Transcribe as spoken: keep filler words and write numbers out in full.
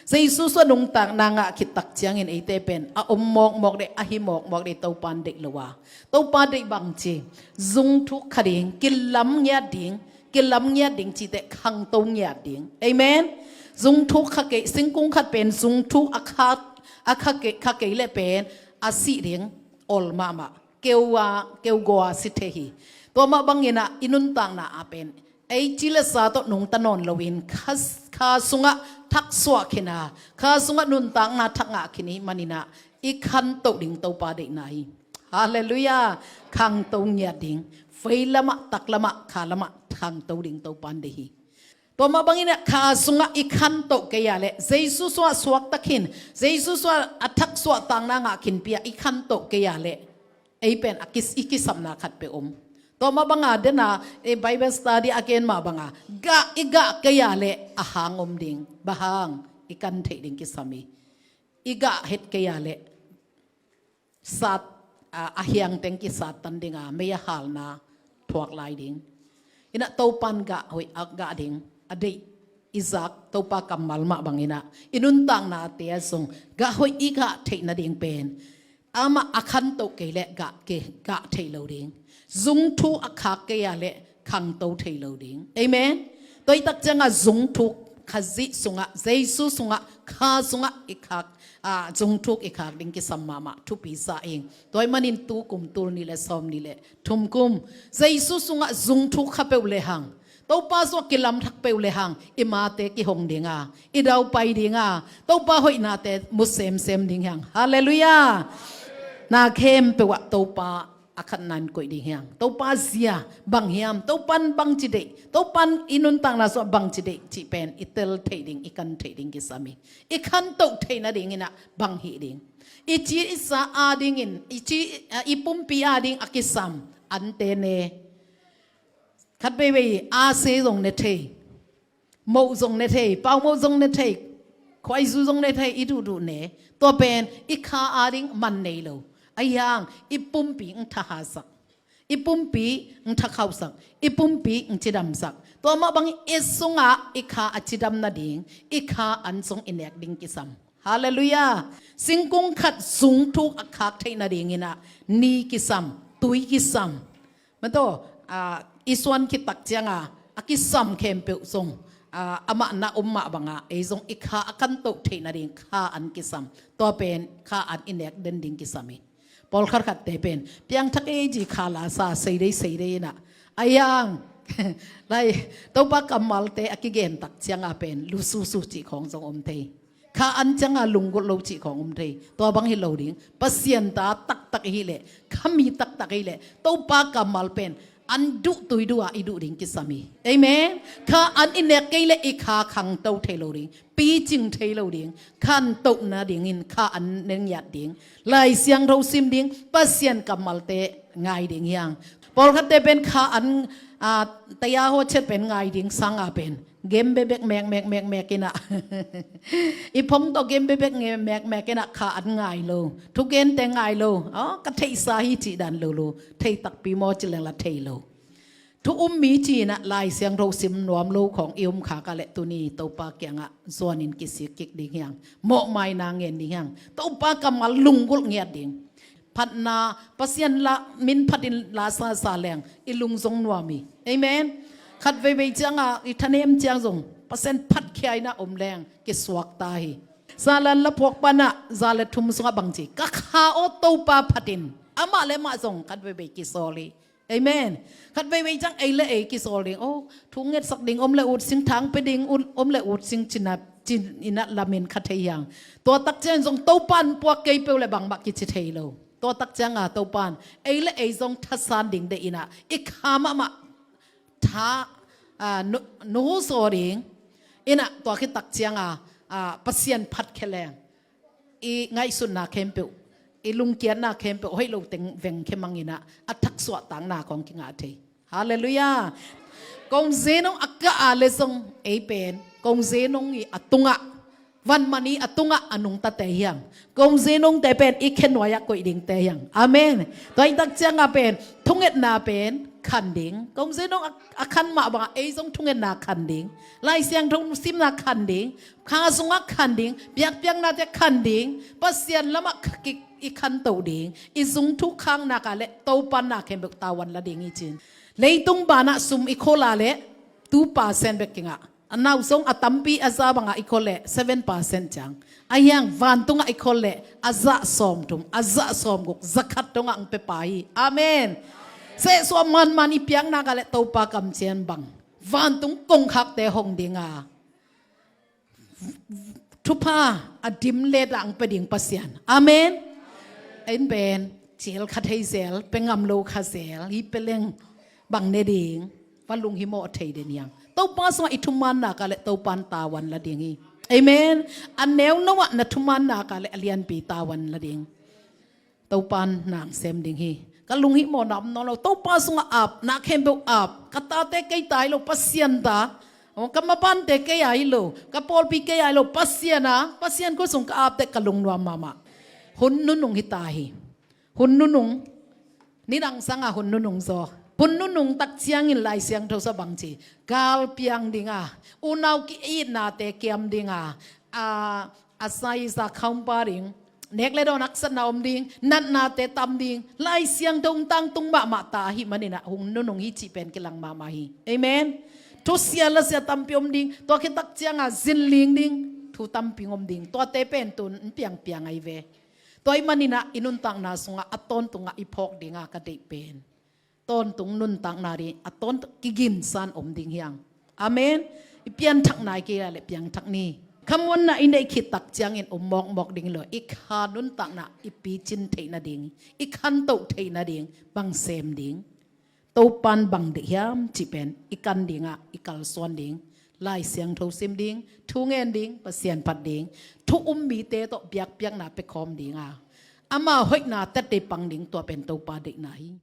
Jesu sua nungtakna ngah khit tak ciangin eite pen a om mawkmawk dei, a hi mawkmawk dei, Topa in deih lo a. Topa deih bang ci, zungthuk kha ding, kilam ngiat ding, kilam ngiat ding cite khangto ngiat ding. Amen. Zungthuk kha kei, singkung khat pen zungthuk a kha, a kha kei, kha kei le pen a sih ding, ol mahmah. Keu a, keu gaw a si thei hi. Tua mah bangin ah i nuntakna ah pen ei ci le sa tawh nungta nawn loin kha, kha sungah thak suah khin a, kha sungah nuntakna thak ngah khin i hih manin ah i khantoh ding Topa deihna hi. Halleluiah. Khangto ngiat ding. Vei lamah, tak lamah, kha lamah khangto ding Topa in deih hi. Tua mah bangin ah kha sungah i khantoh kei a leh, Jesu sua suakta khin, Jesu sua a thak suahtakna ngah khinpi ah i khantoh kei a leh, ei pen a kis, i kisamna khat peuh om. Tua mah banga dena, eh, Bible study a gen mah banga, gah, i gah kei a leh a hang om ding. Bang hang? I kan theih ding kisam hi. I gah het kei a leh sat, a, a hiang teng kisattan ding a, mei a halna thuak lai ding. Inah Topa in gah hoih a gah ding, a deih, i zak Topa kammal mah bangin ah i nuntaknate ah zong gah hoih i gah theih nading pen amah a khantoh kei leh gah kei, gah thei lo ding. Zungthuk a khak kei a leh khangto thei lo ding. Amen. Tua i tak ciangah zungthuk Khazih sungah, Jesu sungah, kha sungah i khak, a, zungthuk i khak ding kisam mahmah, thupi sa ing. Tua i manin tu kum tul nih le sawm nih le thum kum Jesu sungah zungthuk kha peuh le hang, Topa sua kilam thak peuh le hang, i mate kihong ding a, i daupai ding a, Topa hoihnate mu semsem ding hi hang. Halleluiah. Na khempeuh ah Topa a khatna in koih ding hi hang. Topa zia bang hiam, Topa in bangci deih, Topa in i nuntakna sua bangci deih cih pen i tel theih ding, i kan theih ding kisam hi. I khantoh theih nadingin ah bang hih ding? I ci i sa adingin, i ci, a, i pumpi ading a kisam ante ne. Khat veivei a se zong ne thei, moh zong ne thei, paumoh zong ne thei, khuaizu zong ne thei, i duhduh ne. Tua pen i kha ading man nei lo. Ahi hang i pumpi hong thahatsak, i pumpi hong thakhauhsak, i pumpi hong cidamsak. Tua mah bangin i sungah i kha a cidam nading, i kha an zong i nek ding kisam. Halleluiah. Singkung khat zungthuk a khak theih nadingin ah ni kisam, tui kisam. Mataw, a, i suan khit tak cianga a kisam khempeuh zong, a, amah na om mah banga ei zong i kha a khantoh theih nading kha an kisam. Tua pen kha an i nek den ding kisam hi. Pawlkhat khatte pen piangthak ei ci kha la sa, sei dei sei dei inah, a yang, lai, Topa kammalte a kigen tak cianga pen lususu cih khawng zong om thei. Kha an cianga lunggulh lo cih khawng om thei. Tua bang hi lo ding. Pasian ta taktak i hih leh, khami taktak i hih leh, Topa kammal pen an duh tui duh a i duh ding kisam hi. Amen. Kha an i nek kei leh i kha khangto thei lo ding, picing thei lo ding, khantoh nadingin kha an ne ngiat ding, Lai Siangtho sim ding, Pasian kammalte ngai ding hi hang. Pawlkhatte pen kha an, a, taya hawchet pen ngai ding sanga pen game bebek mek mek mek mek inah, i phone tawh game bebek mek mek inah kha an ngai lo, thugente ngai lo. Aw, ka theihsa hi cih dan lo lo, thei takpi maw ci leng la thei lo. Thu um mi ci inah Lai Siangtho sim nuam lo khawng i um khak a leh tuni Topa kiangah zuanin kisik kik ding hi hang. Mawhmaina ngen ding hi hang. Topa kammal lunggulh ngiat ding. Phatna, Pasian la, min phatin la sa sa leng i lung zong nuam hi. Amen. Khat veivei cianga i thanem ciang zong Pasian phatkhia inah om leng kisuakta hi. Zalan la phuak panah za le thum sungah bangci, ka kha aw Topa phatin, amah le amah zong khat veivei kisawl hi. Amen. Khat veivei ciang ei le ei kisawl ding. Oh, thu ngetsak ding om le ut sing, thang pe ding ut, om le ut sing cina, cin inah lamin kha thei hi hang. Tua tak ciang zong Topa in puak kei peuh le bangmah kici thei lo. Tua tak cianga Topa in ei le ei zong thasan ding deih inah i kha mahmah tha, a, nu, nuhusaw ding inah tua khit tak cianga, a, Pasian phatkhia leng i ngaihsutna khempeuh, i lungkiatna khempeuh hoih lo teng vengkhia mang inah a thaksuahtakna khawng kingah thei. Halleluiah. Kong Zenong a kah a le zong ei pen Kong Zenong i a tungah, vanmani a tungah a nungtate hi hang. Kong Zenongte pen i khenuai-ah koih dingte hi hang. Amen. Tua i tak cianga pen thungetna pen khan ding. Kong Zedong a, a khan mah bangah ei zong thungetna khan ding. Lai Siangtho simna khan ding. Kha sungah khan ding. Biakpiaknate khan ding. Pasian lamah i khanto ding. I zung thu khakna ka le Topa na khempeuh tavuan la ding hi cin. Leitung banah sum i khol a le two percent bek kingah. A nau zong a tampi a za bangah i khol le seven percent ciang. A hiang vantungah i khol le a zah sawmthum, a zah sawmguk, zakhat dongah ang pepa hi. Amen. Sehsuah manman i piakna ka le Topa kamciam bang. Vantung kongkhakte hong dinga. Thupha a dim le dang pe ding Pasian. Amen. Amen. Cil kha thei zel, pe ngam lo kha zel, hi pe leng bang ne ding. Va lunghimawh thei den hiang. Topa sungah i thumanna ka le Topan tavuan la ding hi. Amen. A neuno ah na thumanna ka le a lianpi tavuan la ding. Topan nang sem ding hi. Ka lunghimawhna om nawn lo. Topa sungah ap, na khempeuh ap. Ka tate kei ta hi lo, Pasian ta. Ka mapante kei a hi lo. Ka pawlpi kei a hi lo, Pasian a. Pasian khut sung ka apte ka lungnuam mahmah. Hun nunung hi ta hi. Hun nunung. Nidang sangah hun nunung zaw. Hun nunung tak ciangin Lai Siangtho sa bang ci. Gal piang dinga. Unau ki-itnate kiam dinga. A, a sai za khaumpa ding. Nek le dawn haksatna om ding. Natnate tam ding. Lai Siangtho tangtung mahmah ta ahi maninah hun nunung hi cih pen kilang mahmah hi. Amen. Thusia lasia tampi om ding. Tua khit tak cianga zinling ding. Thu tampi om ding. Tuate pen tun piangpiang ahi ve. Tua ahih maninah i nuntakna sungah a tawntungah i phawk dinga ka deih pen. Tawntung nuntakna ding a tawntung kiginsan om ding hiang. Amen. I pianthakna i kei a le piangthak ni. Khamuanna i neih khit tak ciangin om mawkmawk ding lo. I kha nuntakna i picin theih nading. I khantoh theih nading. Bang sem ding. Topan bang deih hiam cih pen i kan dingah i kalsuan ding, Lai Siangtho sim ding, thu ngen ding, Pasian phat ding, thu um mite tawh biakpiakna pekhawm dinga ama hoihna tat dei pang ding tua pen Topa deihna hi.